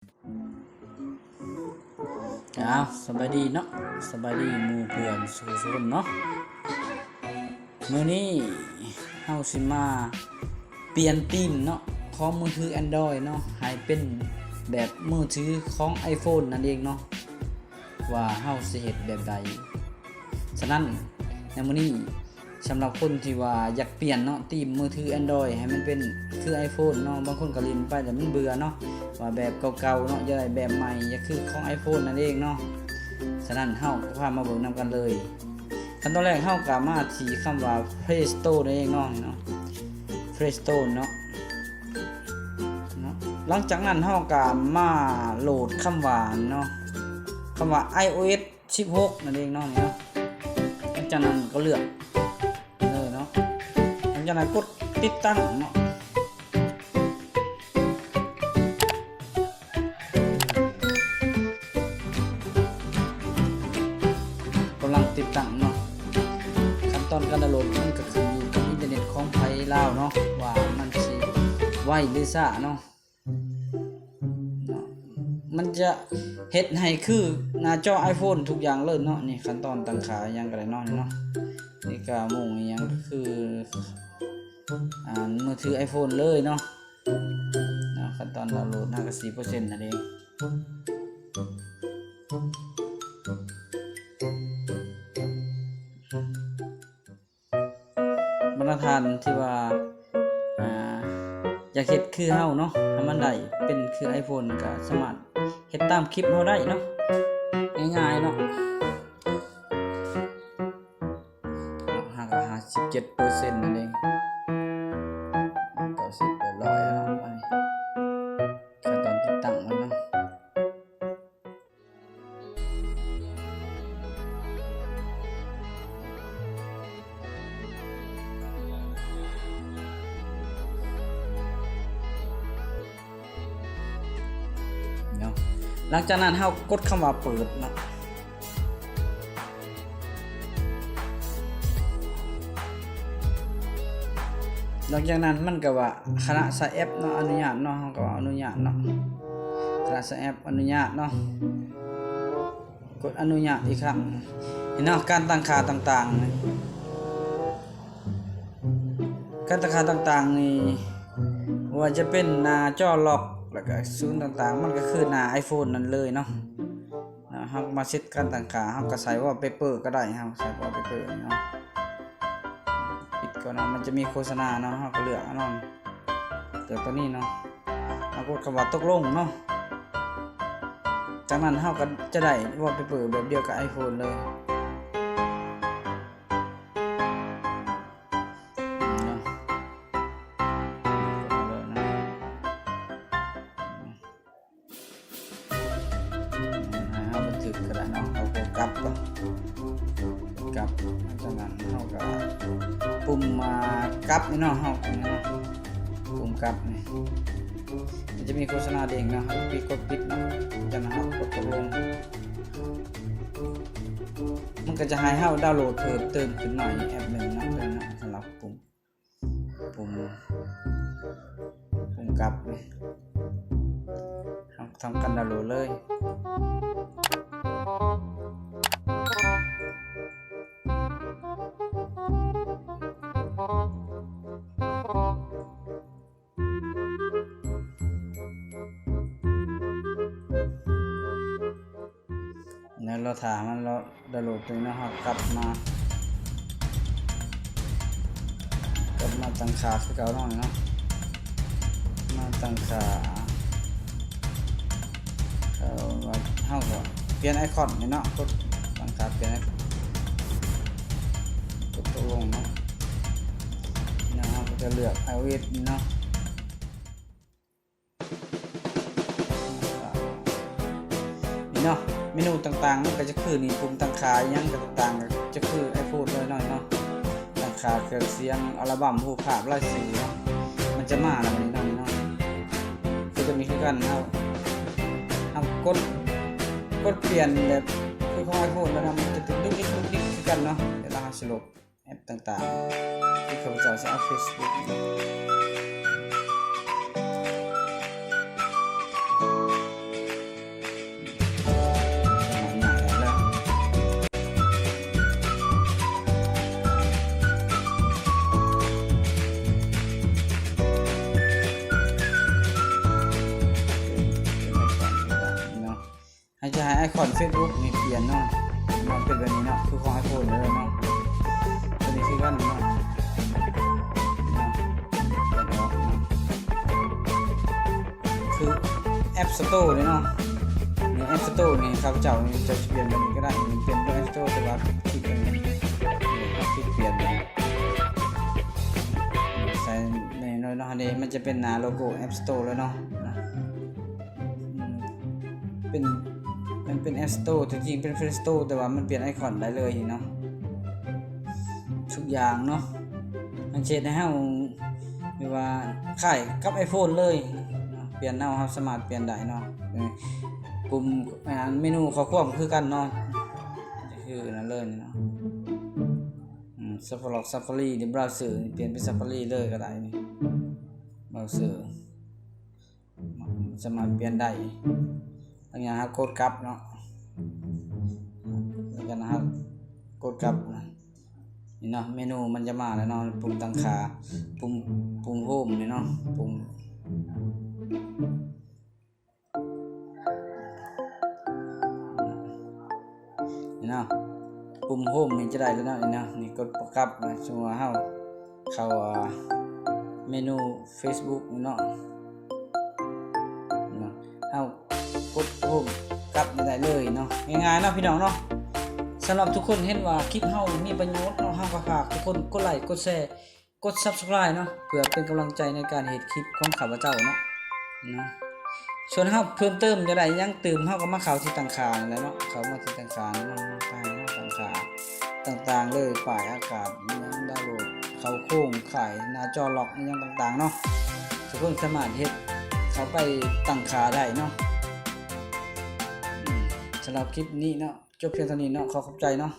ອ້າວ ສະບາຍດີເນາະ ສະບາຍດີໝູ່ເພື່ອນສູ່ຄົນເນາະ. ມື້ນີ້ເຮົາຊິມາປ່ຽນທີມເນາະ ຂອງມືຖື Android ເນາະ ໃຫ້ເປັນແບບມືຖືຂອງ iPhone ນັ້ນເອງເນາະ ວ່າເຮົາຊິເຮັດແບບໃດ. ສະນັ້ນ ໃນມື້ນີ້ ສຳລັບຄົນທີ່ວ່າຢາກປ່ຽນເນາະ ທີມມືຖື Android ໃຫ້ມັນເປັນຄື iPhone ເນາະ, ບາງຄົນກໍຫຼິ້ນໄປແລ້ວມັນເບື່ອເນາະ ວ່າແບບເກົ່າໆເນາະ ຢາກໄດ້ແບບໃໝ່ ຢາກຄືຂອງ iPhone ນັ້ນເອງເນາະ. ສະນັ້ນເຮົາກໍພາມາເບິ່ງນຳກັນເລີຍ. ຂັ້ນຕອນແລກເຮົາກໍມາທີ່ຄຳວ່າ Play Store ນັ້ນເອງເນາະ ເນາະ Play Store ເນາະ ເນາະ. ຫຼັງຈາກນັ້ນເຮົາກໍມາໂຫຼດຄຳວ່າເນາະ ຄຳວ່າ iOS ສິບຫົກນັ້ນເອງເນາະ ນີ້ເນາະ. ຫຼັງຈາກນັ້ນກໍເລືອກເລີຍເນາະ ຫຼັງຈາກນັ້ນກົດຕິດຕັ້ງເນາະ. ກຳລັງຕິດຕັ້ງເນາະ. ຂັ້ນຕອນການດາວໂຫຼດມັນກໍຂຶ້ນຢູ່ກັບອິນເຕີເນັດຂອງໃຜລາວເນາະ ວ່າມັນຊິໄວຫຼືຊ້າເນາະ. ເນາະ ມັນຈະເຮັດໃຫ້ຄືໜ້າຈໍ iPhone ທຸກຢ່າງເລີຍເນາະ. ນີ້ຂັ້ນຕອນຕັ້ງຄ່າຫຍັງກໍໄດ້ເນາະ ນີ້ເນາະ. ນີ້ກໍໝູ່ອີ່ຫຍັງກໍຄື ອ່າ ມືຖື iPhone ເລີຍເນາະ. ເນາະ ຂັ້ນຕອນດາວໂຫຼດເຮົາກໍສີ່ເປີເຊັນນັ້ນເອງ. ບັນດາທ່ານທີ່ວ່າ ອ່າ ຢາກເຮັດຄືເຮົາເນາະ ໃຫ້ມັນໄດ້ເປັນຄື iPhone ກໍສາມາດເຮັດຕາມຄລິບເຮົາໄດ້ເນາະ ງ່າຍໆເນາະ. ເຮົາກໍຫ້າສິບເຈັດເປີເຊັນນັ້ນເອງ ເກົ້າສິບ ແປດຮ້ອຍແລ້ວເນາະ. ບັດນີ້ຂັ້ນຕອນຕິດຕັ້ງມັນເນາະ. ເນາະ ຫຼັງຈາກນັ້ນເຮົາກົດຄຳວ່າເປີດເນາະ. ຫຼັງຈາກນັ້ນມັນກໍວ່າຄະນະໃຊ້ແອັບເນາະ ອະນຸຍາດເນາະ ເຮົາກໍວ່າອະນຸຍາດເນາະ ຄະນະໃຊ້ແອັບອະນຸຍາດເນາະ. ກົດອະນຸຍາດອີກຄັ້ງ. ເຫັນເນາະ ການຕັ້ງຄ່າຕ່າງໆ ການຕັ້ງຄ່າຕ່າງໆນີ້ ບໍ່ວ່າຈະເປັນໜ້າຈໍລັອກ ແລ້ວກະສູນຕ່າງໆ ມັນກໍຄືໜ້າ iPhone ນັ້ນເລີຍເນາະ. ເຮົາມາເຊັດການຕັ້ງຄ່າ ເຮົາກໍໃສ່ wallpaper ກໍໄດ້ ເຮົາໃສ່ wallpaper ເນາະ. ປິດກ່ອນເນາະ ມັນຈະມີໂຄສະນາເນາະ ເຮົາກໍເລືອກເອົາເນາະ ເລືອກຕົວນີ້ເນາະ. ເຮົາກົດຄຳວ່າຕົກລົງເນາະ. ຈາກນັ້ນເຮົາກໍຈະໄດ້ wallpaper ແບບດຽວກັບ iPhone ເລີຍເນາະ. ເຮົາບັນທຶກກໍໄດ້ເນາະ ເຮົາກໍກັບເນາະ ກັບ. ຈາກນັ້ນເຮົາກໍປຸ່ມ ອ່າ ກັບນີ້ເນາະ ເຮົາ ປຸ່ມກັບນີ້ ມັນຈະມີໂຄສະນາເດ້ງເນາະ ເຮົາປິດ ກົດປິດເນາະ. ຈາກນັ້ນເຮົາກໍກົດລົງ ມັນກໍຈະໃຫ້ເຮົາດາວໂຫຼດເພີ່ມເຕີມຂຶ້ນມາອີກແອັບໜຶ່ງເນາະ ເນາະ ສຳລັບປຸ່ມ ປຸ່ມ ປຸ່ມກັບນີ້ ເຮົາທຳການດາວໂຫຼດເລີຍ. ແລ້ວລໍຖ້າໃຫ້ມັນ ດາວໂຫຼດຕົວນີ້ເນາະ ເຮົາກັບມາ ກັບມາຕັ້ງຄ່າຄືເກົ່າເນາະ ເນາະ ມາຕັ້ງຄ່າ ເຮົາ ເຮົາກໍປ່ຽນໄອຄອນນີ້ເນາະ ກົດຕັ້ງຄ່າປ່ຽນໄອຄອນ ກົດຕົກລົງເນາະ ແລ້ວເຮົາກໍຈະເລືອກ iOS ນີ້ເນາະ. ນີ້ເນາະ ເມນູຕ່າງໆ ມັນກໍຈະຄືນີ້ ປຸ່ມຕັ້ງຄ່າອີ່ຫຍັງກໍຕ່າງໆ ຈະຄື iPhone ເລີຍເນາະ ເນາະ ຕັ້ງຄ່າເຄື່ອງສຽງ ອັລບັມ ຮູບພາບ ລາຍຊື່ເນາະ ມັນຈະມາແລ້ວນີ້ເນາະ ນີ້ເນາະ. ຄືຕົວນີ້ຄືກັນ ເຮົາ ເຮົາກົດ ກົດປ່ຽນແບບຄືຂອງ iPhone ແລ້ວນະ ມັນຈະດຸກດິກ ດຸກດິກຄືກັນເນາະ. ດຽວເຮົາຊິລົບ ແອັບຕ່າງໆ ຄືຂ້າພະເຈົ້າຊິເອົາ Facebook ນີ້ ຈະໃຫ້ໄອຄອນເຟສບຸກນີ້ປ່ຽນເນາະ ມັນເປັນແບບນີ້ເນາະ ຄືຂອງໄອໂຟນເລີຍເນາະ ຕົວນີ້ຄືກັນເນາະ ເນາະ ຄືແອັບສະໂຕເລີຍເນາະ ໃນແອັບສະໂຕນີ້ ຂ້າພະເຈົ້ານີ້ຈະປ່ຽນແບບນີ້ກໍໄດ້ ປ່ຽນແອັບສະໂຕ ແຕ່ວ່າຄລິກອັນນີ້ ຄລິກປ່ຽນ ໃສ່ ໃນນ້ອຍເນາະ ອັນນີ້ມັນຈະເປັນໜ້າໂລໂກ້ແອັບສະໂຕເລີຍເນາະ ອືມ ເປັນ ມັນເປັນແອັບສະໂຕ ທີ່ຈິງເປັນເພລສະໂຕ ແຕ່ວ່າມັນປ່ຽນໄອຄອນໄດ້ເລີຍເນາະ ທຸກຢ່າງເນາະ ມັນຊິເຮັດໃຫ້ເຮົາ ແບບວ່າຄ້າຍກັບໄອໂຟນເລີຍ ປ່ຽນເອົາ ເຮົາສາມາດປ່ຽນໄດ້ເນາະ ເອີ ປຸ່ມ ອັນ ເມນູຂໍ້ຄວາມຄືກັນເນາະ ຄືນັ້ນເລີຍເນາະ ອືມ ຊາຟາຣີ ຊາຟາຣີ ຫຼື ບຣາວເຊີ ປ່ຽນເປັນຊາຟາຣີເລີຍກໍໄດ້ນີ້ ບຣາວເຊີ ສາມາດປ່ຽນໄດ້ ຫຼັງຈາກເຮົາກົດກັບເນາະ ຫຼັງຈາກນັ້ນເຮົາກົດກັບ ນີ້ເນາະ ເມນູມັນຈະມາແລ້ວເນາະ ປຸ່ມຕັ້ງຄ່າ ປຸ່ມ ປຸ່ມໂຮມນີ້ເນາະ ປຸ່ມ ນີ້ເນາະ ປຸ່ມໂຮມນີ້ຈະໄດ້ແລ້ວເນາະ ນີ້ເນາະ ນີ້ກົດປັບກັບນະ ສົມມຸດວ່າເຮົາເຂົ້າ ອ່າ ເມນູເຟສບຸກນີ້ເນາະ ເນາະ ເຮົາກົດໂຮມກັບນີ້ໄດ້ເລີຍເນາະ ງ່າຍໆເນາະພີ່ນ້ອງເນາະ ສຳລັບທຸກຄົນເຫັນວ່າຄລິບເຮົາມີປະໂຫຍດເນາະ ເຮົາກໍຝາກທຸກຄົນກົດໄລ ກົດແຊ ກົດ Subscribe ເນາະ ເພື່ອເປັນກຳລັງໃຈໃນການເຮັດຄລິບຂອງຂ້າພະເຈົ້າເນາະ ເນາະ ສ່ວນເຮົາເພີ່ມເຕີມຈະໄດ້ຫຍັງຕື່ມ ເຮົາກໍມາເຂົ້າທີ່ຕັ້ງຄ່ານີ້ແຫຼະເນາະ ເຂົ້າມາທີ່ຕັ້ງຄ່ານີ້ເນາະ ມາຕັ້ງຄ່າຕ່າງໆເລີຍ ປ້າຍອາກາດ ອີ່ຫຍັງ ດາວໂຫຼດ ເຂົ້າໂຄງ ຄ້າຍ ໜ້າຈໍລັອກ ອີ່ຫຍັງຕ່າງໆເນາະ ທຸກຄົນສາມາດເຮັດ ເຂົ້າໄປຕັ້ງຄ່າໄດ້ເນາະ ອືມ ສຳລັບຄລິບນີ້ເນາະ ຈົບພຽງເທົ່ານີ້ເນາະ ຂໍຂອບໃຈເນາະ.